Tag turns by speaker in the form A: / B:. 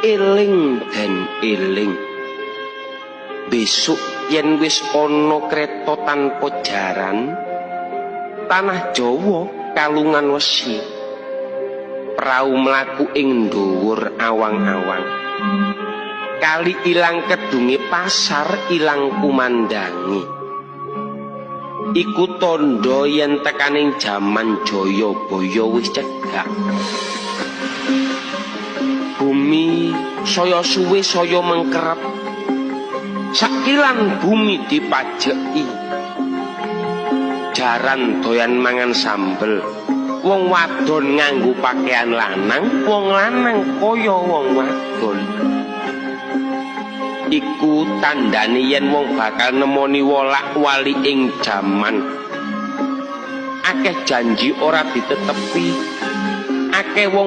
A: Eling den eling. Besok yen wis ana kreta tanpa jaran, tanah Jawa kalungan wesi. Prau mlaku ing dhuwur awang-awang. Kali ilang kedunge, pasar ilang kumandange. Iku tandha yen tekaning jaman Jayabaya wis cedhak. Bumi saya suwe saya mengkerep. Sakilan bumi dipajeki. Jaran doyan mangan sambel. Wong wadon nganggo pakaian lanang, wong lanang kaya wong wadon. Iku tandane yen wong bakal nemoni wolak-wali ing jaman. Akeh janji ora ditetepi. Akeh wong